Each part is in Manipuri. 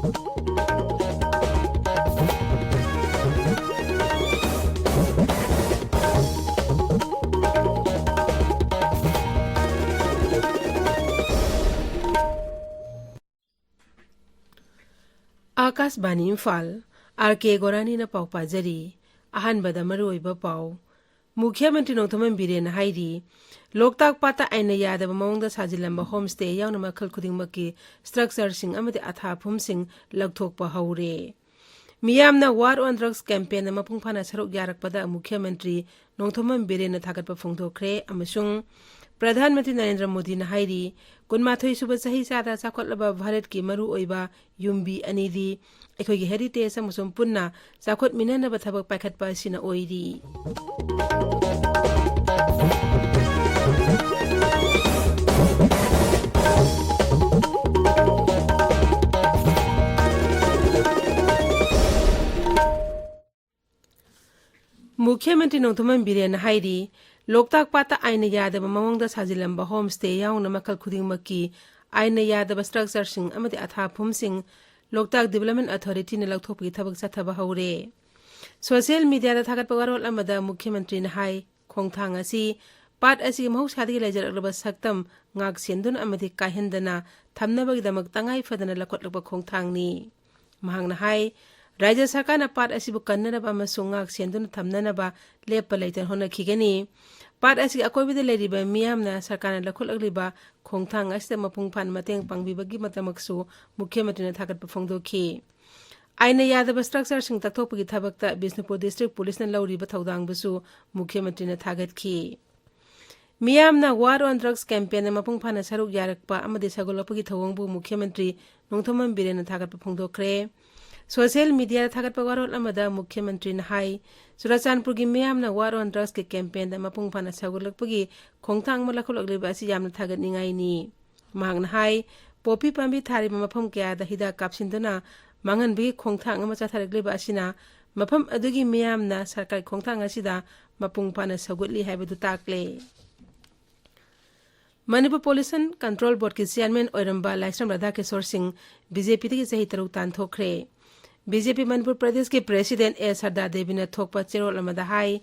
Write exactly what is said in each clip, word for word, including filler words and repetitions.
ꯑꯥꯀꯥꯁꯕꯥꯅꯤ ꯏꯝꯐꯥꯜ, ꯑꯥꯔ ꯀꯦ ꯒꯣꯔꯥꯅꯤꯅ ꯄꯥꯎ ꯄꯥꯖꯔꯤ꯫ ꯑꯍꯥꯟꯕꯗ ꯃꯔꯨꯑꯣꯏꯕ ꯄꯥꯎ꯫ ꯃꯨꯈ꯭ꯌ ꯃꯟꯇ꯭ꯔꯤ ꯅꯣꯡꯊꯣꯝꯕꯝ ꯕꯤꯔꯦꯟꯅ ꯍꯥꯏꯔꯤ, ꯂꯣꯛꯇꯥꯛ ꯄꯥꯠꯇ ꯑꯥꯏꯟꯅ ꯌꯥꯗꯕ ꯃꯑꯣꯡꯗ ꯁꯥꯖꯤꯜꯂꯝꯕ ꯍꯣꯝ ꯁ꯭ꯇꯦ ꯌꯥꯎꯅ ꯃꯈꯜ ꯈꯨꯗꯤꯡꯃꯛꯀꯤ ꯁ꯭ꯇ꯭ꯔꯛꯆꯔꯁꯤꯡ ꯑꯃꯗꯤ ꯑꯊꯥꯐꯝꯁꯤꯡ ꯂꯧꯊꯣꯛꯄ ꯍꯧꯔꯦ꯫ ꯃꯤꯌꯥꯝꯅ War on Drugs campaignꯗ ꯃꯄꯨꯡ ꯐꯥꯅ ꯁꯔꯨꯛ ꯌꯥꯔꯛꯄꯗ ꯃꯨꯈ꯭ꯌ ꯃꯟꯇ꯭ꯔꯤ ꯅꯣꯡꯊꯣꯝꯕꯝ ꯕꯤꯔꯦꯟꯅ ꯊꯥꯒꯠꯄ ꯐꯣꯡꯗꯣꯛꯈ꯭ꯔꯦ ꯑꯃꯁꯨꯡ ꯄ꯭ꯔꯙꯥꯟ ꯃꯟꯇ꯭ꯔꯤ ꯅꯔꯦꯟꯗ꯭ꯔ ꯃꯣꯗꯤꯅ ꯍꯥꯏꯔꯤ, ꯀꯨꯟꯃꯥꯊꯣꯏ ꯁꯨꯕ ꯆꯍꯤꯆꯥꯗ ꯆꯥꯎꯈꯠꯂꯕ ꯚꯥꯔꯠꯀꯤ ꯃꯔꯨꯑꯣꯏꯕ ꯌꯨꯝꯕꯤ ꯑꯅꯤꯗꯤ ꯑꯩꯈꯣꯏꯒꯤ heritage ꯑꯃꯁꯨꯡ ꯄꯨꯟꯅ ꯆꯥꯎꯈꯠꯃꯤꯟꯅꯅꯕ ꯊꯕꯛ ꯄꯥꯏꯈꯠꯄ ꯑꯁꯤꯅ ꯑꯣꯏꯔꯤ꯫ ꯃꯨꯈ꯭ꯌ ꯃꯟꯇ꯭ꯔꯤ ꯅꯣꯡꯊꯣꯝꯕꯝ ꯕꯤꯔꯦꯟꯅ ꯍꯥꯏꯔꯤ, ꯂꯣꯛꯇꯥꯛ ꯄꯥꯠꯇ ꯑꯥꯏꯟꯅ ꯌꯥꯗꯕ ꯃꯑꯣꯡꯗ ꯁꯥꯖꯤꯜꯂꯝꯕ ꯍꯣꯝ ꯁ꯭ꯇꯦ ꯌꯥꯎꯅ ꯃꯈꯜ ꯈꯨꯗꯤꯡꯃꯛꯀꯤ ꯑꯥꯏꯟꯅ ꯌꯥꯗꯕ ꯁ꯭ꯇ꯭ꯔꯛꯆꯔꯁꯤꯡ ꯑꯃꯗꯤ ꯑꯊꯥꯐꯝꯁꯤꯡ ꯂꯣꯛꯇꯥꯛ ꯗꯤꯕꯦꯂꯞꯃꯦꯟ ꯑꯊꯣꯔꯤꯇꯤꯅ ꯂꯧꯊꯣꯛꯄꯒꯤ ꯊꯕꯛ ꯆꯠꯊꯕ ꯍꯧꯔꯦ꯫ ꯁꯣꯁꯤꯌꯦꯜ ꯃꯤꯗꯤꯌꯥꯗ ꯊꯥꯒꯠꯄ ꯋꯥꯔꯣꯜ ꯑꯃꯗ ꯃꯨꯈ꯭ꯌ ꯃꯟꯇ꯭ꯔꯤꯅ ꯍꯥꯏ, ꯈꯣꯡꯊꯥꯡ ꯑꯁꯤ ꯄꯥꯠ ꯑꯁꯤꯒꯤ ꯃꯍꯧꯁꯥꯗꯒꯤ ꯂꯩꯖꯔꯛꯂꯕ ꯁꯛꯇꯝ ꯉꯥꯛ ꯁꯦꯟꯗꯨꯅ ꯑꯃꯗꯤ ꯀꯥꯏꯍꯟꯗꯅ ꯊꯝꯅꯕꯒꯤꯗꯃꯛ ꯇꯉꯥꯏ ꯐꯗꯅ ꯂꯧꯈꯠꯂꯛꯄ ꯈꯣꯡꯊꯥꯡꯅꯤ꯫ ꯃꯍꯥꯛꯅ ꯍꯥꯏ, ꯔꯥꯖ꯭ꯌ ꯁꯔꯀꯥꯔꯅ ꯄꯥꯠ ꯑꯁꯤꯕꯨ ꯀꯟꯅꯅꯕ ꯑꯃꯁꯨꯡ ꯉꯥꯛ ꯁꯦꯟꯗꯨꯅ ꯊꯝꯅꯅꯕ ꯂꯦꯞꯄ ꯂꯩꯇꯅ ꯍꯣꯠꯅꯈꯤꯒꯅꯤ꯫ ꯄꯥꯠ ꯑꯁꯤꯒꯤ ꯑꯀꯣꯏꯕꯗ ꯂꯩꯔꯤꯕ ꯃꯤꯌꯥꯝꯅ ꯁꯔꯀꯥꯔꯅ ꯂꯧꯈꯠꯂꯛꯂꯤꯕ ꯈꯣꯡꯊꯥꯡ ꯑꯁꯤꯗ ꯃꯄꯨꯡ ꯐꯥꯅ ꯃꯇꯦꯡ ꯄꯥꯡꯕꯤꯕꯒꯤꯗꯃꯛꯁꯨ ꯃꯨꯈ꯭ꯌ ꯃꯟꯇ꯭ꯔꯤꯅ ꯊꯥꯒꯠꯄ ꯐꯣꯡꯗꯣꯛꯈꯤ꯫ ꯑꯥꯏꯟꯅ ꯌꯥꯗꯕ ꯁ꯭ꯇ꯭ꯔꯛꯆꯔꯁꯤꯡ ꯇꯛꯊꯣꯛꯄꯒꯤ ꯊꯕꯛꯇ ꯕꯤꯁꯅꯨꯄꯨꯔ ꯗꯤꯁꯇ꯭ꯔꯤꯛ ꯄꯨꯂꯤꯁꯅ ꯂꯧꯔꯤꯕ ꯊꯧꯗꯥꯡꯕꯨꯁꯨ ꯃꯨꯈ꯭ꯌ ꯃꯟꯇ꯭ꯔꯤꯅ ꯊꯥꯒꯠꯈꯤ꯫ ꯃꯤꯌꯥꯝꯅ War on Drugs campaignꯗ ꯃꯄꯨꯡ ꯐꯥꯅ ꯁꯔꯨꯛ ꯌꯥꯔꯛꯄ ꯑꯃꯗꯤ ꯁꯧꯒꯠꯂꯛꯄꯒꯤ ꯊꯧꯑꯣꯡꯕꯨ ꯃꯨꯈ꯭ꯌ ꯃꯟꯇ꯭ꯔꯤ ꯅꯣꯡꯊꯣꯝꯕꯝ ꯕꯤꯔꯦꯟꯅ ꯊꯥꯒꯠꯄ ꯐꯣꯡꯗꯣꯛꯈ꯭ꯔꯦ꯫ ꯁꯣꯁꯤꯌꯦꯜ ꯃꯤꯗꯤꯌꯥꯗ ꯊꯥꯒꯠꯄ ꯋꯥꯔꯣꯜ ꯑꯃꯗ ꯃꯨꯈ꯭ꯌ ꯃꯟꯇ꯭ꯔꯤꯅ ꯍꯥꯏ, ꯆꯨꯔꯥꯆꯥꯟꯄꯨꯔꯒꯤ ꯃꯤꯌꯥꯝꯅ War on Drugsꯀꯤ campaignꯗ ꯃꯄꯨꯡ ꯐꯥꯅ ꯁꯧꯒꯠꯂꯛꯄꯒꯤ ꯈꯣꯡꯊꯥꯡ ꯑꯃ ꯂꯧꯈꯠꯂꯛꯂꯤꯕ ꯑꯁꯤ ꯌꯥꯝꯅ ꯊꯥꯒꯠꯅꯤꯡꯉꯥꯏꯅꯤ꯫ ꯃꯍꯥꯛꯅ ꯍꯥꯏ, ꯄꯣꯄꯤ ꯄꯥꯝꯕꯤ ꯊꯥꯔꯤꯕ ꯃꯐꯝ ꯀꯌꯥꯗ ꯍꯤꯗꯥꯛ ꯀꯥꯞꯁꯤꯟꯗꯨꯅ ꯃꯥꯡꯍꯟꯕꯒꯤ ꯈꯣꯡꯊꯥꯡ ꯑꯃ ꯆꯠꯊꯔꯛꯂꯤꯕ ꯑꯁꯤꯅ ꯃꯐꯝ ꯑꯗꯨꯒꯤ ꯃꯤꯌꯥꯝꯅ ꯁꯔꯀꯥꯔꯒꯤ ꯈꯣꯡꯊꯥꯡ ꯑꯁꯤꯗ ꯃꯄꯨꯡ ꯐꯥꯅ ꯁꯧꯒꯠꯂꯤ ꯍꯥꯏꯕꯗꯨ ꯇꯥꯛꯂꯦ꯫ ꯃꯅꯤꯄꯨꯔ ꯄꯣꯂꯨꯁꯟ ꯀꯟꯇ꯭ꯔꯣꯜ ꯕꯣꯔꯗꯀꯤ ꯆꯤꯌꯥꯔꯃꯦꯟ ꯑꯣꯏꯔꯝꯕ ꯂꯥꯏꯁ꯭ꯔꯝ ꯔꯥꯙꯥꯀꯤꯁꯣꯔ ꯁꯤꯡ ꯕꯤ ꯖꯦ ꯄꯤꯗꯒꯤ ꯆꯍꯤ ꯇꯔꯨꯛ ꯇꯥꯟꯊꯣꯛꯈ꯭ꯔꯦ꯫ ꯕꯤ ꯖꯦ ꯄꯤ ꯃꯅꯤꯄꯨꯔ ꯄ꯭ꯔꯗꯦꯁꯀꯤ ꯄ꯭ꯔꯦꯁꯤꯗꯦꯟ ꯑꯦ ꯁꯔꯗꯥ ꯗꯦꯕꯤꯅ ꯊꯣꯛꯄ ꯆꯦꯔꯣꯜ ꯑꯃꯗ ꯍꯥꯏ,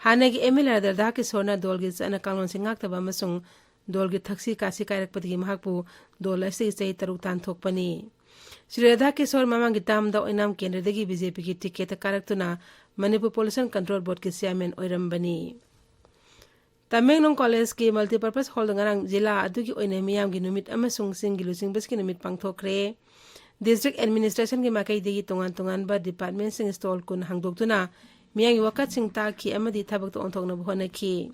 ꯍꯥꯟꯅꯒꯤ ꯑꯦꯝ ꯑꯦꯜ ꯑꯦ ꯔꯥꯙꯥꯀꯤꯁꯣꯔꯅ ꯗꯣꯜꯒꯤ ꯆꯠꯅ ꯀꯥꯡꯂꯣꯟꯁꯤꯡ ꯉꯥꯛꯇꯕ ꯑꯃꯁꯨꯡ ꯗꯣꯜꯒꯤ ꯊꯛꯁꯤ ꯈꯥꯁꯤ ꯀꯥꯏꯔꯛꯄꯗꯒꯤ ꯃꯍꯥꯛꯄꯨ ꯗꯣꯜ ꯑꯁꯤꯗꯒꯤ ꯆꯍꯤ ꯇꯔꯨꯛ ꯇꯥꯟꯊꯣꯛꯄꯅꯤ꯫ ꯁ꯭ꯔꯤ ꯔꯥꯙꯥꯀꯤꯁꯣꯔ ꯃꯃꯥꯡꯒꯤ ꯇꯥꯝꯗ ꯑꯣꯏꯅꯥꯝ ꯀꯦꯟꯗ꯭ꯔꯗꯒꯤ ꯕꯤ ꯖꯦ ꯄꯤꯒꯤ ꯇꯤꯀꯦꯠꯇ ꯀꯥꯔꯛꯇꯨꯅ ꯃꯅꯤꯄꯨꯔ ꯄꯣꯂꯨꯁꯟ ꯀꯟꯇ꯭ꯔꯣꯜ ꯕꯣꯔꯗꯀꯤ ꯆꯤꯌꯥꯔꯃꯦꯟ ꯑꯣꯏꯔꯝꯕꯅꯤ꯫ ꯇꯃꯦꯡꯂꯣꯡ ꯀꯣꯂꯦꯖꯀꯤ ꯃꯜꯇꯤꯄꯔꯄꯁ ꯍꯣꯜꯗ ꯉꯔꯥꯡ ꯖꯤꯂꯥ ꯑꯗꯨꯒꯤ ꯑꯣꯏꯅ ꯃꯤꯌꯥꯝꯒꯤ ꯅꯨꯃꯤꯠ ꯑꯃꯁꯨꯡ ꯆꯤꯡꯒꯤ ꯂꯨꯆꯤꯡꯕꯁꯤꯡꯒꯤ ꯅꯨꯃꯤꯠ ꯄꯥꯡꯊꯣꯛꯈ꯭ꯔꯦ꯫ ꯗꯤꯁꯇ꯭ꯔꯤꯛ ꯑꯦꯗꯃꯤꯅꯤꯁꯇ꯭ꯔꯦꯁꯟꯒꯤ ꯃꯥꯏꯀꯩꯗꯒꯤ ꯇꯣꯉꯥꯟ ꯇꯣꯉꯥꯟꯕ ꯗꯤꯄꯥꯔꯠꯃꯦꯟꯁꯤꯡ ꯁ꯭ꯇꯣꯜ ꯀꯨꯟ ꯍꯥꯡꯗꯣꯛꯇꯨꯅ ꯃꯤꯌꯥꯝꯒꯤ ꯋꯥꯀꯠꯁꯤꯡ ꯇꯥꯈꯤ ꯑꯃꯗꯤ ꯊꯕꯛꯇ ꯑꯣꯟꯊꯣꯛꯅꯕ ꯍꯣꯠꯅꯈꯤ꯫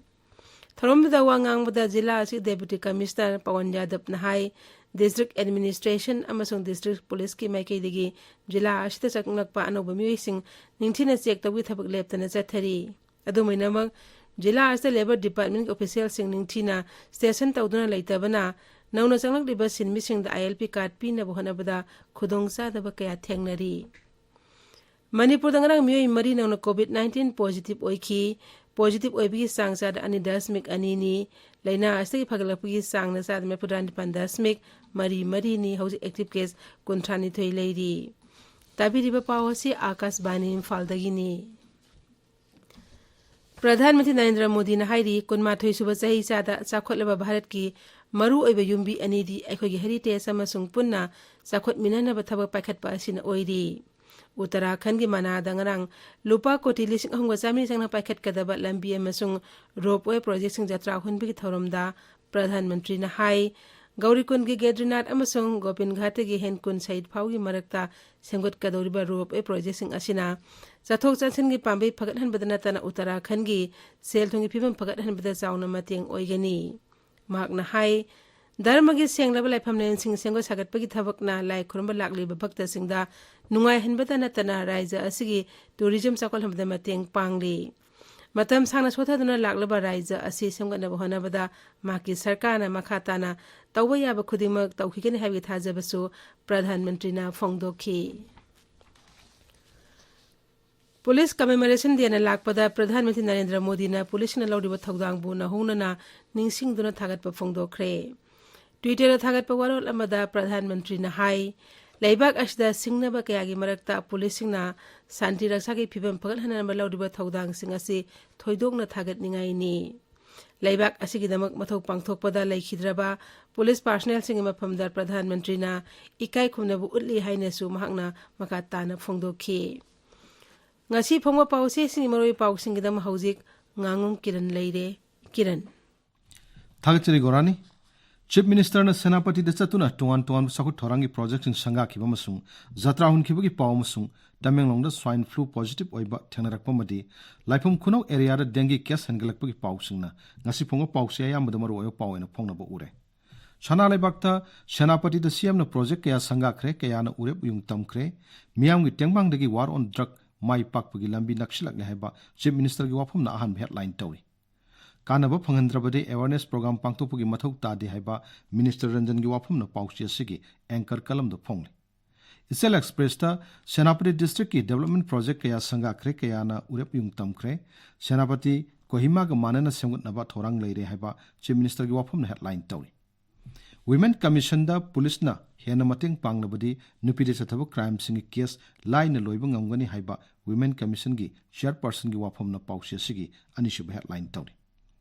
ꯊꯧꯔꯝꯗꯨꯗ ꯋꯥ ꯉꯥꯡꯕꯗ ꯖꯤꯂꯥ ꯑꯁꯤ ꯗꯦꯄꯨꯇꯤ ꯀꯃꯤꯁꯅꯔ ꯄꯋꯟ ꯌꯥꯗꯕꯅ ꯍꯥꯏ, ꯗꯤꯁꯇ꯭ꯔꯤꯛ ꯑꯦꯗꯃꯤꯅꯤꯁꯇ꯭ꯔꯦꯁꯟ ꯑꯃꯁꯨꯡ ꯗꯤꯁꯇ꯭ꯔꯤꯛ ꯄꯨꯂꯤꯁꯀꯤ ꯃꯥꯏꯀꯩꯗꯒꯤ ꯖꯤꯂꯥ ꯑꯁꯤꯗ ꯆꯪꯂꯛꯄ ꯑꯅꯧꯕ ꯃꯤꯑꯣꯏꯁꯤꯡ ꯅꯤꯡꯊꯤꯅ ꯆꯦꯛ ꯇꯧꯕꯒꯤ ꯊꯕꯛ ꯂꯦꯞꯇꯅ ꯆꯠꯊꯔꯤ꯫ ꯑꯗꯨꯝ ꯑꯣꯏꯅꯃꯛ, ꯖꯤꯂꯥ ꯑꯁꯤꯗ ꯂꯦꯕꯔ ꯗꯤꯄꯥꯔꯠꯃꯦꯟꯒꯤ ꯑꯣꯐꯤꯁꯤꯌꯦꯜꯁꯤꯡ ꯅꯤꯡꯊꯤꯅ ꯁ꯭ꯇꯦꯁꯟ ꯇꯧꯗꯨꯅ ꯂꯩꯇꯕꯅ ꯅꯧꯅ ꯆꯪꯂꯛꯂꯤꯕ ꯁꯤꯟꯃꯤꯁꯤꯡꯗ ꯑꯥꯏ ꯑꯦꯜ ꯄꯤ ꯀꯥꯔꯗ ꯄꯤꯅꯕ ꯍꯣꯠꯅꯕꯗ ꯈꯨꯗꯣꯡꯆꯥꯗꯕ ꯀꯌꯥ ꯊꯦꯡꯅꯔꯤ꯫ ꯃꯅꯤꯄꯨꯔꯗ ꯉꯔꯥꯡ ꯃꯤꯑꯣꯏ ꯃꯔꯤ ꯅꯧꯅ ꯀꯣꯚꯤꯗ ꯅꯥꯏꯟꯇꯤꯟ ꯄꯣꯖꯤꯇꯤꯚ ꯑꯣꯏꯈꯤ꯫ ꯄꯣꯖꯤꯇꯤꯚ ꯑꯣꯏꯕꯒꯤ ꯆꯥꯡ ꯆꯥꯗ ꯑꯅꯤ ꯗꯁꯃꯤꯛ ꯑꯅꯤꯅꯤ꯫ ꯂꯥꯏꯅꯥ ꯑꯁꯤꯗꯒꯤ ꯐꯒꯠꯂꯛꯄꯒꯤ ꯆꯥꯡꯅ ꯆꯥꯗ ꯃꯔꯤꯐꯨꯇꯔꯥ ꯅꯤꯄꯥꯟ ꯗꯁꯃꯤꯛ ꯃꯔꯤ ꯃꯔꯤꯅꯤ꯫ ꯍꯧꯖꯤꯛ ꯑꯦꯛꯇꯤꯚ ꯀꯦꯁ ꯀꯨꯟꯊ꯭ꯔꯥꯅꯤꯊꯣꯏ ꯂꯩꯔꯤ꯫ ꯇꯥꯕꯤꯔꯤꯕ ꯄꯥꯎ ꯑꯁꯤ ꯑꯥꯀꯥꯁꯕꯥꯅꯤ ꯏꯝꯐꯥꯜꯗꯒꯤꯅꯤ꯫ ꯄ꯭ꯔꯙꯥꯟ ꯃꯟꯇ꯭ꯔꯤ ꯅꯔꯦꯟꯗ꯭ꯔ ꯃꯣꯗꯤꯅ ꯍꯥꯏꯔꯤ, ꯀꯨꯟꯃꯥꯊꯣꯏ ꯁꯨꯕ ꯆꯍꯤꯆꯥꯗ ꯆꯥꯎꯈꯠꯂꯕ ꯚꯥꯔꯠꯀꯤ ꯃꯔꯨꯑꯣꯏꯕ ꯌꯨꯝꯕꯤ ꯑꯅꯤꯗꯤ ꯑꯩꯈꯣꯏꯒꯤ ꯍꯦꯔꯤꯇꯦꯖ ꯑꯃꯁꯨꯡ ꯄꯨꯟꯅ ꯆꯥꯎꯈꯠꯃꯤꯟꯅꯅꯕ ꯊꯕꯛ ꯄꯥꯏꯈꯠꯄ ꯑꯁꯤꯅ ꯑꯣꯏꯔꯤ꯫ ꯎꯠꯇꯔꯥꯈꯟꯒꯤ ꯃꯅꯥꯗ ꯉꯔꯥꯡ ꯂꯨꯄꯥ ꯀꯣꯇꯤ ꯂꯤꯁꯤꯡ ꯑꯍꯨꯝꯒ ꯆꯥꯃꯔꯤ ꯆꯪꯅ ꯄꯥꯏꯈꯠꯀꯗꯕ ꯂꯝꯕꯤ ꯑꯃꯁꯨꯡ ꯔꯣꯞꯋꯦ ꯄ꯭ꯔꯣꯖꯦꯛꯁꯤꯡ ꯖꯇ꯭ꯔꯥ ꯍꯨꯟꯕꯒꯤ ꯊꯧꯔꯝꯗ ꯄ꯭ꯔꯙꯥꯟ ꯃꯟꯇ꯭ꯔꯤꯅ ꯍꯥꯏ, ꯒꯧꯔꯤꯀꯨꯟꯒꯤ ꯒꯦꯗ꯭ꯔꯤꯅꯥꯊ ꯑꯃꯁꯨꯡ ꯒꯣꯕꯤꯟ ꯘꯥꯠꯇꯒꯤ ꯍꯦꯟꯀꯨꯟ ꯁꯍꯤꯗ ꯐꯥꯎꯒꯤ ꯃꯔꯛꯇ ꯁꯦꯝꯒꯠꯀꯗꯧꯔꯤꯕ ꯔꯣꯞꯋꯦ ꯄ꯭ꯔꯣꯖꯦꯛꯁꯤꯡ ꯑꯁꯤꯅ ꯆꯠꯊꯣꯛ ꯆꯠꯁꯤꯟꯒꯤ ꯄꯥꯝꯕꯩ ꯐꯒꯠꯍꯟꯕꯗ ꯅꯠꯇꯅ ꯎꯠꯇꯔꯥꯈꯟꯒꯤ ꯁꯦꯜ ꯊꯨꯝꯒꯤ ꯐꯤꯕꯝ ꯐꯒꯠꯍꯟꯕꯗ ꯆꯥꯎꯅ ꯃꯇꯦꯡ ꯑꯣꯏꯒꯅꯤ꯫ ꯃꯍꯥꯛꯅ ꯍꯥꯏ, ꯙꯔꯃꯒꯤ ꯁꯦꯡꯂꯕ ꯂꯥꯏꯐꯝꯂꯦꯟꯁꯤꯡ ꯁꯦꯝꯒꯠ ꯁꯥꯒꯠꯄꯒꯤ ꯊꯕꯛꯅ ꯂꯥꯏ ꯈꯨꯔꯨꯝꯕ ꯂꯥꯛꯂꯤꯕ ꯚꯛꯇꯁꯤꯡꯗ ꯅꯨꯡꯉꯥꯏꯍꯟꯕꯗ ꯅꯠꯇꯅ ꯔꯥꯏꯖ꯭ꯌ ꯑꯁꯤꯒꯤ ꯇꯨꯔꯤꯖꯝ ꯆꯥꯎꯈꯠꯍꯟꯕꯗ ꯃꯇꯦꯡ ꯄꯥꯡꯂꯤ꯫ ꯃꯇꯝ ꯁꯥꯡꯅ ꯁꯣꯊꯗꯨꯅ ꯂꯥꯛꯂꯕ ꯔꯥꯏꯖ꯭ꯌ ꯑꯁꯤ ꯁꯦꯝꯒꯠꯅꯕ ꯍꯣꯠꯅꯕꯗ ꯃꯍꯥꯛꯀꯤ ꯁꯔꯀꯥꯔꯅ ꯃꯈꯥ ꯇꯥꯅ ꯇꯧꯕ ꯌꯥꯕ ꯈꯨꯗꯤꯡꯃꯛ ꯇꯧꯈꯤꯒꯅꯤ ꯍꯥꯏꯕꯒꯤ ꯊꯥꯖꯕꯁꯨ ꯄ꯭ꯔꯙꯥꯟ ꯃꯟꯇ꯭ꯔꯤꯅ ꯐꯣꯡꯗꯣꯛꯈꯤ꯫ ꯄꯨꯂꯤꯁ ꯀꯃꯦꯃꯣꯔꯦꯁꯟ ꯗꯦꯅ ꯂꯥꯛꯄꯗ ꯄ꯭ꯔꯙꯥꯟ ꯃꯟꯇ꯭ꯔꯤ ꯅꯔꯦꯟꯗ꯭ꯔ ꯃꯣꯗꯤꯅ ꯄꯨꯂꯤꯁꯁꯤꯡꯅ ꯂꯧꯔꯤꯕ ꯊꯧꯗꯥꯡꯕꯨ ꯅꯧꯍꯧꯅꯅ ꯅꯤꯡꯁꯤꯡꯗꯨꯅ ꯊꯥꯒꯠꯄ ꯐꯣꯡꯗꯣꯛꯈ꯭ꯔꯦ꯫ ꯇ꯭ꯋꯤꯇꯔꯗ ꯊꯥꯒꯠꯄ ꯋꯥꯔꯣꯜ ꯑꯃꯗ ꯄ꯭ꯔꯙꯥꯟ ꯃꯟꯇ꯭ꯔꯤꯅ ꯍꯥꯏ, ꯂꯩꯕꯥꯛ ꯑꯁꯤꯗ ꯁꯤꯡꯅꯕ ꯀꯌꯥꯒꯤ ꯃꯔꯛꯇ ꯄꯨꯂꯤꯁꯁꯤꯡꯅ ꯁꯥꯟꯇꯤ ꯔꯛꯁꯥꯒꯤ ꯐꯤꯕꯝ ꯐꯒꯠꯍꯟꯅꯕ ꯂꯧꯔꯤꯕ ꯊꯧꯗꯥꯡꯁꯤꯡ ꯑꯁꯤ ꯊꯣꯏꯗꯣꯛꯅ ꯊꯥꯒꯠꯅꯤꯡꯉꯥꯏꯅꯤ꯫ ꯂꯩꯕꯥꯛ ꯑꯁꯤꯒꯤꯗꯃꯛ ꯃꯊꯧ ꯄꯥꯡꯊꯣꯛꯄꯗ ꯂꯩꯈꯤꯗ꯭ꯔꯕ ꯄꯨꯂꯤꯁ ꯄꯥꯔꯁꯅꯦꯜꯁꯤꯡꯒꯤ ꯃꯐꯝꯗ ꯄ꯭ꯔꯙꯥꯟ ꯃꯟꯇ꯭ꯔꯤꯅ ꯏꯀꯥꯏ ꯈꯨꯝꯅꯕ ꯎꯠꯂꯤ ꯍꯥꯏꯅꯁꯨ ꯃꯍꯥꯛꯅ ꯃꯈꯥ ꯇꯥꯅ ꯐꯣꯡꯗꯣꯛꯈꯤ꯫ ꯉꯁꯤ ꯐꯣꯡꯕ ꯄꯥꯎꯆꯦꯁꯤꯡꯒꯤ ꯃꯔꯨꯑꯣꯏꯕ ꯄꯥꯎꯁꯤꯡꯒꯤꯗꯃꯛ ꯍꯧꯖꯤꯛ ꯉꯥꯉꯣꯝ ꯀꯤꯔꯟ ꯂꯩꯔꯦ꯫ ꯀꯤꯔꯟ꯫ ꯊꯥꯒꯠꯆꯔꯤ ꯒꯣꯔꯥꯅꯤ꯫ ꯆꯤꯐ ꯃꯤꯅꯤꯁꯇꯔꯅ ꯁꯦꯅꯥꯄꯇꯤꯗ ꯆꯠꯇꯨꯅ ꯇꯣꯉꯥꯟ ꯇꯣꯉꯥꯟꯕ ꯆꯥꯎꯈꯠ ꯊꯧꯔꯥꯡꯒꯤ ꯄ꯭ꯔꯣꯖꯦꯛꯁꯤꯡ ꯁꯪꯒꯥꯈꯤꯕ ꯑꯃꯁꯨꯡ ꯖꯇ꯭ꯔꯥ ꯍꯨꯟꯈꯤꯕꯒꯤ ꯄꯥꯎ ꯑꯃꯁꯨꯡ ꯇꯃꯦꯡꯂꯣꯡꯗ ꯁ꯭ꯋꯥꯏꯟ ꯐ꯭ꯂꯨ ꯄꯣꯖꯤꯇꯤꯚ ꯑꯣꯏꯕ ꯊꯦꯡꯅꯔꯛꯄ ꯑꯃꯗꯤ ꯂꯥꯏꯐꯝ ꯈꯨꯅꯧ ꯑꯦꯔꯤꯌꯥꯗ ꯗꯦꯡꯒꯤ ꯀꯦꯁ ꯍꯦꯟꯒꯠꯂꯛꯄꯒꯤ ꯄꯥꯎꯁꯤꯡꯅ ꯉꯁꯤ ꯐꯣꯡꯕ ꯄꯥꯎꯆꯦ ꯑꯌꯥꯝꯕꯗ ꯃꯔꯨꯑꯣꯏꯕ ꯄꯥꯎ ꯑꯣꯏꯅ ꯐꯣꯡꯅꯕ ꯎꯔꯦ꯫ ꯁꯅꯥ ꯂꯩꯕꯥꯛꯇ ꯁꯦꯅꯥꯄꯇꯤꯗ ꯁꯤꯑꯦꯝꯅ ꯄ꯭ꯔꯣꯖꯦꯛ ꯀꯌꯥ ꯁꯪꯒꯥꯈ꯭ꯔꯦ, ꯀꯌꯥꯅ ꯎꯔꯦꯞ ꯎꯌꯨꯡ ꯇꯝꯈ꯭ꯔꯦ꯫ ꯃꯤꯌꯥꯝꯒꯤ ꯇꯦꯡꯕꯥꯡꯗꯒꯤ ꯋꯥꯔ ꯑꯣꯟ ꯗ꯭ꯔꯒ ꯃꯥꯏ ꯄꯥꯛꯄꯒꯤ ꯂꯝꯕꯤ ꯅꯛꯁꯤꯜꯂꯛꯂꯦ ꯍꯥꯏꯕ ꯆꯤꯐ ꯃꯤꯅꯤꯁꯇꯔꯒꯤ ꯋꯥꯐꯝꯅ ꯑꯍꯥꯟꯕ ꯍꯦꯗꯂꯥꯏꯟ ꯇꯧꯔꯤ꯫ ꯀꯥꯟꯅꯕ ꯐꯪꯍꯟꯗ꯭ꯔꯕꯗꯤ ꯑꯦꯋꯥꯔꯅꯦꯁ ꯄ꯭ꯔꯣꯒ꯭ꯔꯥꯝ ꯄꯥꯡꯊꯣꯛꯄꯒꯤ ꯃꯊꯧ ꯇꯥꯗꯦ ꯍꯥꯏꯕ ꯃꯤꯅꯤꯁꯇꯔ ꯔꯟꯖꯟꯒꯤ ꯋꯥꯐꯝꯅ ꯄꯥꯎꯆꯦ ꯑꯁꯤꯒꯤ ꯑꯦꯡꯀꯔ ꯀꯂꯝꯗ ꯐꯣꯡꯂꯤ꯫ ꯏꯆꯦꯜ ꯑꯦꯛꯁꯄ꯭ꯔꯦꯁꯇ ꯁꯦꯅꯥꯄꯇꯤ ꯗꯤꯁꯇ꯭ꯔꯤꯛꯀꯤ ꯗꯦꯕꯂꯞꯃꯦꯟ ꯄ꯭ꯔꯣꯖꯦꯛ ꯀꯌꯥ ꯁꯪꯒꯥꯈ꯭ꯔꯦ, ꯀꯌꯥꯅ ꯎꯔꯦꯞ ꯎꯌꯨꯡ ꯇꯝꯈ꯭ꯔꯦ꯫ ꯁꯦꯅꯥꯄꯇꯤ ꯀꯣꯍꯤꯃꯥꯒ ꯃꯥꯟꯅꯅ ꯁꯦꯝꯒꯠꯅꯕ ꯊꯧꯔꯥꯡ ꯂꯩꯔꯦ ꯍꯥꯏꯕ ꯆꯤꯐ ꯃꯤꯅꯤꯁꯇꯔꯒꯤ ꯋꯥꯐꯝꯅ ꯍꯦꯗꯂꯥꯏꯟ ꯇꯧꯔꯤ꯫ ꯋꯤꯃꯦꯟ ꯀꯃꯤꯁꯟꯗ ꯄꯨꯂꯤꯁꯅ ꯍꯦꯟꯅ ꯃꯇꯦꯡ ꯄꯥꯡꯂꯕꯗꯤ ꯅꯨꯄꯤꯗ ꯆꯠꯊꯕ ꯀ꯭ꯔꯥꯏꯝꯁꯤꯡꯒꯤ ꯀꯦꯁ ꯂꯥꯏꯅ ꯂꯣꯏꯕ ꯉꯝꯒꯅꯤ ꯍꯥꯏꯕ ꯋꯤꯃꯦꯟ ꯀꯃꯤꯁꯟꯒꯤ ꯆꯤꯌꯔꯄꯔꯁꯟꯒꯤ ꯋꯥꯐꯝꯅ ꯄꯥꯎꯆꯦ ꯑꯁꯤꯒꯤ ꯑꯅꯤꯁꯨꯕ ꯍꯦꯗꯂꯥꯏꯟ ꯇꯧꯔꯤ꯫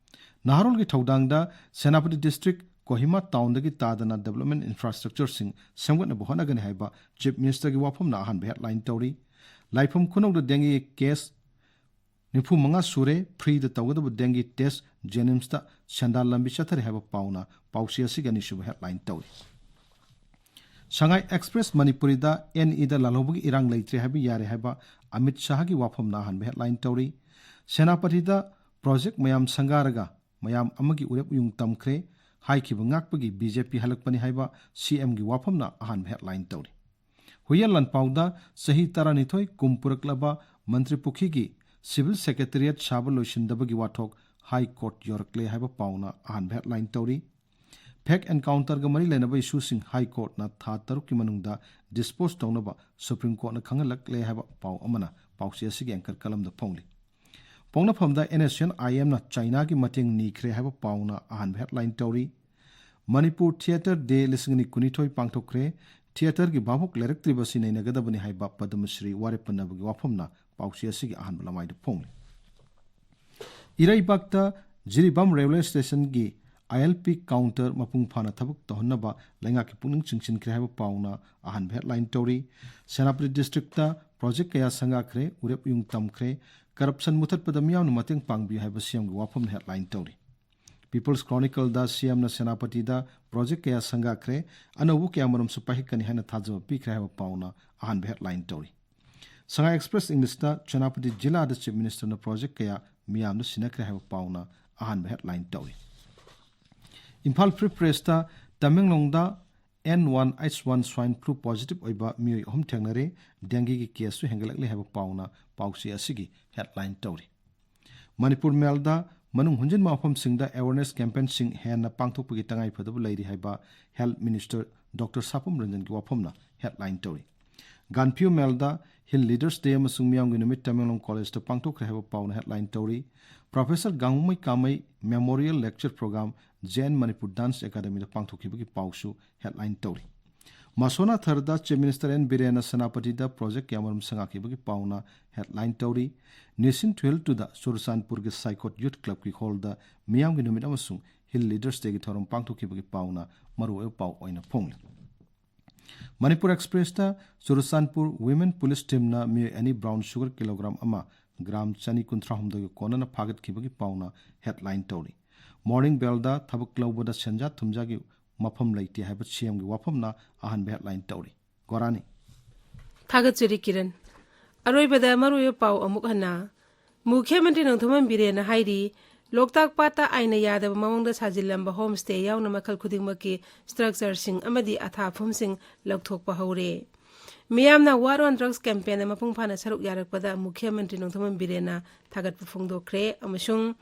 ꯅꯍꯥꯔꯣꯜꯒꯤ ꯊꯧꯗꯥꯡꯗ ꯁꯦꯅꯥꯄꯇꯤ ꯗꯤꯁꯇ꯭ꯔꯤꯛ ꯀꯣꯍꯤꯃꯥ ꯇꯥꯎꯟꯗꯒꯤ ꯇꯥꯗꯅ ꯗꯦꯕꯂꯞꯃꯦꯟ ꯏꯟꯐ꯭ꯔꯥꯁ꯭ꯇ꯭ꯔꯛꯆꯔꯁꯤꯡ ꯁꯦꯝꯒꯠꯅꯕ ꯍꯣꯠꯅꯒꯅꯤ ꯍꯥꯏꯕ ꯆꯤꯐ ꯃꯤꯅꯤꯁꯇꯔꯒꯤ ꯋꯥꯐꯝꯅ ꯑꯍꯥꯟꯕ ꯍꯦꯗꯂꯥꯏꯟ ꯇꯧꯔꯤ꯫ ꯂꯥꯏꯐꯝ ꯈꯨꯅꯧꯗ ꯗꯦꯡꯒꯤ ꯀꯦꯁ ꯅꯤꯐꯨ ꯃꯉꯥ ꯁꯨꯔꯦ꯫ ꯐ꯭ꯔꯤꯗ ꯇꯧꯒꯗꯕ ꯗꯦꯡꯒꯤ ꯇꯦꯁ ꯖꯦꯅꯤꯝꯁꯇ ꯁꯦꯟꯗꯥꯟ ꯂꯝꯕꯤ ꯆꯠꯊꯔꯦ ꯍꯥꯏꯕ ꯄꯥꯎꯅ ꯄꯥꯎꯆꯦ ꯑꯁꯤꯒꯤ ꯑꯅꯤꯁꯨꯕ ꯍꯦꯗꯂꯥꯏꯟ ꯇꯧꯔꯤ꯫ ꯁꯉꯥꯏ ꯑꯦꯛꯁꯄ꯭ꯔꯦꯁ ꯃꯅꯤꯄꯨꯔꯤꯗ ꯑꯦꯟ ꯏꯗ ꯂꯥꯜꯍꯧꯕꯒꯤ ꯏꯔꯥꯡ ꯂꯩꯇ꯭ꯔꯦ ꯍꯥꯏꯕ ꯌꯥꯔꯦ ꯍꯥꯏꯕ ꯑꯃꯤꯠ ꯁꯥꯍꯒꯤ ꯋꯥꯐꯝꯅ ꯑꯍꯥꯟꯕ ꯍꯦꯗꯂꯥꯏꯟ ꯇꯧꯔꯤ꯫ ꯁꯦꯅꯥꯄꯇꯤꯗ ꯄ꯭ꯔꯣꯖꯦꯛ ꯃꯌꯥꯝ ꯁꯪꯒꯥꯔꯒ ꯃꯌꯥꯝ ꯑꯃꯒꯤ ꯎꯔꯦꯞ ꯎꯌꯨꯡ ꯇꯝꯈ꯭ꯔꯦ꯫ ꯍꯥꯏꯈꯤꯕ ꯉꯥꯛꯄꯒꯤ ꯕꯤ ꯖꯦ ꯄꯤ ꯍꯜꯂꯛꯄꯅꯤ ꯍꯥꯏꯕ ꯁꯤ ꯑꯦꯝꯒꯤ ꯋꯥꯐꯝꯅ ꯑꯍꯥꯟꯕ ꯍꯦꯗꯂꯥꯏꯟ ꯇꯧꯔꯤ꯫ ꯍꯨꯏꯌꯦꯟ ꯂꯥꯟꯄꯥꯎꯗ ꯆꯍꯤ ꯇꯔꯥꯅꯤꯊꯣꯏ ꯀꯨꯝ ꯄꯨꯔꯛꯂꯕ ꯃꯟꯇ꯭ꯔꯤ ꯄꯨꯈ꯭ꯔꯤꯒꯤ ꯁꯤꯚꯤꯜ ꯁꯦꯀ꯭ꯔꯦꯇꯦꯔꯤꯌꯦꯠ ꯁꯥꯕ ꯂꯣꯏꯁꯤꯟꯗꯕꯒꯤ ꯋꯥꯊꯣꯛ ꯍꯥꯏ ꯀꯣꯔꯠ ꯌꯧꯔꯛꯂꯦ ꯍꯥꯏꯕ ꯄꯥꯎꯅ ꯑꯍꯥꯟꯕ ꯍꯦꯗꯂꯥꯏꯟ ꯇꯧꯔꯤ꯫ ꯐꯦꯛ ꯑꯦꯟꯀꯥꯎꯟꯇꯔꯒ ꯃꯔꯤ ꯂꯩꯅꯕ ꯏꯁꯨꯁꯤꯡ ꯍꯥꯏ ꯀꯣꯔꯠꯅ ꯊꯥ ꯇꯔꯨꯛꯀꯤ ꯃꯅꯨꯡꯗ ꯗꯤꯁꯄꯣꯖ ꯇꯧꯅꯕ ꯁꯨꯄ꯭ꯔꯤꯝ ꯀꯣꯔꯠꯅ ꯈꯪꯍꯜꯂꯛꯂꯦ ꯍꯥꯏꯕ ꯄꯥꯎ ꯑꯃꯅ ꯄꯥꯎꯆꯦ ꯑꯁꯤꯒꯤ anchor ꯀꯂꯝꯗ ꯐꯣꯡꯂꯤ꯫ ꯄꯣꯛꯅꯐꯝꯗ NSCN IMꯅ ꯆꯥꯏꯅꯥꯒꯤ ꯃꯇꯦꯡ ꯅꯤꯈ꯭ꯔꯦ ꯍꯥꯏꯕ ꯄꯥꯎꯅ ꯑꯍꯥꯟꯕ headline ꯇꯧꯔꯤ꯫ ꯃꯅꯤꯄꯨꯔ Theatre Day ꯂꯤꯁꯤꯡ ꯑꯅꯤ ꯀꯨꯟꯅꯤꯊꯣꯏ ꯄꯥꯡꯊꯣꯛꯈ꯭ꯔꯦ꯫ Theatreꯒꯤ ꯚꯥꯕꯣꯛ ꯂꯩꯔꯛꯇ꯭ꯔꯤꯕꯁꯤ ꯅꯩꯅꯒꯗꯕꯅꯤ ꯍꯥꯏꯕ ꯄꯗꯃꯁ꯭ꯔꯤ ꯋꯥꯔꯦꯞ ꯄꯨꯟꯅꯕꯒꯤ ꯋꯥꯐꯝꯅ ꯄꯥꯎꯆꯦ ꯑꯁꯤꯒꯤ ꯑꯍꯥꯟꯕ ꯂꯃꯥꯏꯗ ꯐꯣꯡꯂꯤ꯫ ꯏꯔꯩꯕꯥꯛꯇ ꯖꯤꯔꯤꯕꯥꯝ railway stationꯒꯤ ILP counter ꯃꯄꯨꯡ ꯐꯥꯅ ꯊꯕꯛ ꯇꯧꯍꯟꯅꯕ ꯂꯩꯉꯥꯛꯀꯤ ꯄꯨꯛꯅꯤꯡ ꯆꯤꯡꯁꯤꯟꯈ꯭ꯔꯦ ꯍꯥꯏꯕ ꯄꯥꯎꯅ ꯑꯍꯥꯟꯕ headline ꯇꯧꯔꯤ꯫ ꯁꯦꯅꯥꯄꯇꯤ districtꯇ project ꯀꯌꯥ ꯁꯪꯒꯥꯈ꯭ꯔꯦ, ꯎꯔꯦꯞ ꯎꯌꯨꯡ ꯇꯝꯈ꯭ꯔꯦ, corruption ꯃꯨꯊꯠꯄꯗ ꯃꯤꯌꯥꯝꯅ ꯃꯇꯦꯡ ꯄꯥꯡꯕꯤꯌꯨ ꯍꯥꯏꯕ CMꯒꯤ ꯋꯥꯐꯝꯅ headline ꯇꯧꯔꯤ꯫ People's Chronicleꯗ CMꯅ ꯁꯦꯅꯥꯄꯇꯤꯗ project ꯀꯌꯥ ꯁꯪꯒꯥꯈ꯭ꯔꯦ, ꯑꯅꯧꯕ ꯀꯌꯥꯃꯔꯨꯝꯁꯨ ꯄꯥꯏꯈꯠꯀꯅꯤ ꯍꯥꯏꯅ ꯊꯥꯖꯕ ꯄꯤꯈ꯭ꯔꯦ ꯍꯥꯏꯕ ꯄꯥꯎꯅ ꯑꯍꯥꯟꯕ headline ꯇꯧꯔꯤ꯫ ꯁꯉꯥꯏ Express Englishꯇ ꯁꯦꯅꯥꯄꯇꯤ ꯖꯤꯂꯥꯗ Chief Ministerꯅ project ꯀꯌꯥ ꯃꯤꯌꯥꯝꯗ ꯁꯤꯟꯅꯈ꯭ꯔꯦ ꯍꯥꯏꯕ ꯄꯥꯎꯅ ꯑꯍꯥꯟꯕ headline ꯇꯧꯔꯤ꯫ ꯏꯝꯐꯥꯜ Free Pressꯇ ꯇꯃꯦꯡꯂꯣꯡꯗ N one H one swine flu positive ꯑꯣꯏꯕ ꯃꯤꯑꯣꯏ ꯑꯍꯨꯝ ꯊꯦꯡꯅꯔꯦ, dengueꯒꯤ caseꯁꯨ ꯍꯦꯟꯒꯠꯂꯛꯂꯦ ꯍꯥꯏꯕ ꯄꯥꯎꯅ ꯄꯥꯎꯆꯦ ꯑꯁꯤꯒꯤ headline ꯇꯧꯔꯤ꯫ ꯃꯅꯤꯄꯨꯔ Mailꯗ ꯃꯅꯨꯡ ꯍꯨꯟꯖꯤꯟꯕ ꯃꯐꯝꯁꯤꯡꯗ awareness campaignꯁꯤꯡ ꯍꯦꯟꯅ ꯄꯥꯡꯊꯣꯛꯄꯒꯤ ꯇꯉꯥꯏꯐꯗꯕ ꯂꯩꯔꯤ ꯍꯥꯏꯕ Health Minister Doctor ꯁꯥꯄꯝ ꯔꯟꯖꯟꯒꯤ ꯋꯥꯐꯝꯅ headline ꯇꯧꯔꯤ꯫ ꯒꯥꯟꯐꯤꯌꯨ Mailꯗ Hill Leaders Day ꯑꯃꯁꯨꯡ ꯃꯤꯌꯥꯝꯒꯤ ꯅꯨꯃꯤꯠ ꯇꯃꯦꯡꯂꯣꯡ Collegeꯇ ꯄꯥꯡꯊꯣꯛꯈ꯭ꯔꯦ ꯍꯥꯏꯕ ꯄꯥꯎꯅ headline ꯇꯧꯔꯤ꯫ Professor ꯒꯥꯡꯃꯩ ꯀꯥꯃꯩ Memorial Lecture Program J N Manipur Dance Academyꯗ ꯄꯥꯡꯊꯣꯛꯈꯤꯕꯒꯤ ꯄꯥꯎꯁꯨ headline ꯇꯧꯔꯤ꯫ ꯃꯁꯣꯅꯥꯊꯔꯗ Chief Minister N ꯕꯤꯔꯦꯟꯅ ꯁꯦꯅꯥꯄꯇꯤꯗ project ꯀꯌꯥꯃꯔꯨꯝ ꯁꯪꯒꯥꯈꯤꯕꯒꯤ ꯄꯥꯎꯅ headline ꯇꯧꯔꯤ꯫ ꯅꯤꯁꯤꯟ ꯊꯨꯍꯤꯜ ꯇꯨꯗ ꯆꯨꯔꯆꯥꯟꯄꯨꯔꯒꯤ Saikot Youth Clubꯀꯤ hallꯗ ꯃꯤꯌꯥꯝꯒꯤ ꯅꯨꯃꯤꯠ ꯑꯃꯁꯨꯡ Hill Leaders Dayꯒꯤ ꯊꯧꯔꯝ ꯄꯥꯡꯊꯣꯛꯈꯤꯕꯒꯤ ꯄꯥꯎꯅ ꯃꯔꯨꯑꯣꯏꯕ ꯄꯥꯎ ꯑꯣꯏꯅ ꯐꯣꯡꯂꯤ꯫ ꯃꯅꯤꯄꯨꯔ Expressꯇ ꯆꯨꯔꯆꯥꯟꯄꯨꯔ Women Police Teamꯅ ꯃꯤꯑꯣꯏ ꯑꯅꯤ brown sugar kilogram ꯑꯃ, gram ꯆꯅꯤ ꯀꯨꯟꯊ꯭ꯔꯥ ꯍꯨꯝꯗꯣꯏꯒ ꯀꯣꯟꯅꯅ ꯐꯥꯒꯠꯈꯤꯕꯒꯤ ꯄꯥꯎꯅ headline ꯇꯧꯔꯤ꯫ Morning Bellꯗ ꯊꯕꯛ ꯂꯧꯕꯗ ꯁꯦꯟꯖꯥ ꯊꯨꯝꯖꯥꯒꯤ ꯃꯐꯝ ꯂꯩꯇꯦ ꯍꯥꯏꯕ CMꯒꯤ ꯋꯥꯐꯝꯅ ꯑꯍꯥꯟꯕ headline ꯇꯧꯔꯤ꯫ ꯒꯣꯔꯥꯅꯤ꯫ ꯊꯥꯒꯠꯆꯔꯤ ꯀꯤꯔꯟ꯫ ꯑꯔꯣꯏꯕꯗ ꯃꯔꯨꯑꯣꯏꯕ ꯄꯥꯎ ꯑꯃꯨꯛ ꯍꯟꯅ꯫ ꯃꯨꯈ꯭ꯌ ꯃꯟꯇ꯭ꯔꯤ ꯅꯣꯡꯊꯣꯝꯕꯝ ꯕꯤꯔꯦꯟꯅ ꯍꯥꯏꯔꯤ, ꯂꯣꯛꯇꯥꯛ ꯄꯥꯠꯇ ꯑꯥꯏꯟꯅ ꯌꯥꯗꯕ ꯃꯑꯣꯡꯗ ꯁꯥꯖꯤꯜꯂꯝꯕ home stay ꯌꯥꯎꯅ ꯃꯈꯜ ꯈꯨꯗꯤꯡꯃꯛꯀꯤ structureꯁꯤꯡ ꯑꯃꯗꯤ ꯑꯊꯥꯐꯝꯁꯤꯡ ꯂꯧꯊꯣꯛꯄ ꯍꯧꯔꯦ꯫ ꯃꯤꯌꯥꯝꯅ War on Drugs campaignꯗ ꯃꯄꯨꯡ ꯐꯥꯅ ꯁꯔꯨꯛ ꯌꯥꯔꯛꯄꯗ ꯃꯨꯈ꯭ꯌ ꯃꯟꯇ꯭ꯔꯤ ꯅꯣꯡꯊꯣꯝꯕꯝ ꯕꯤꯔꯦꯟꯅ ꯊꯥꯒꯠꯄ ꯐꯣꯡꯗꯣꯛꯈ꯭ꯔꯦ ꯑꯃꯁꯨꯡ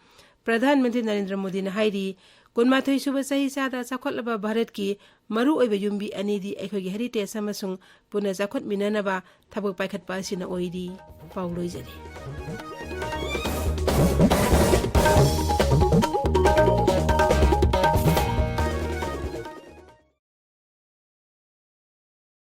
ꯄ꯭ꯔꯙꯥꯟ ꯃꯟꯇ꯭ꯔꯤ ꯅꯔꯦꯟꯗ꯭ꯔ ꯃꯣꯗꯤꯅ ꯍꯥꯏꯔꯤ, ꯀꯨꯟꯃꯥꯊꯣꯏ ꯁꯨꯕ ꯆꯍꯤꯆꯥꯗ ꯆꯥꯎꯈꯠꯂꯕ ꯚꯥꯔꯠꯀꯤ ꯃꯔꯨꯑꯣꯏꯕ ꯌꯨꯝꯕꯤ ꯑꯅꯤꯗꯤ ꯑꯩꯈꯣꯏꯒꯤ ꯍꯦꯔꯤꯇꯦꯖ ꯑꯃꯁꯨꯡ ꯄꯨꯟꯅ ꯆꯥꯎꯈꯠꯃꯤꯟꯅꯅꯕ ꯊꯕꯛ ꯄꯥꯏꯈꯠꯄ ꯑꯁꯤꯅ ꯑꯣꯏꯔꯤ꯫ ꯄꯥꯎ ꯂꯣꯏꯖꯔꯦ꯫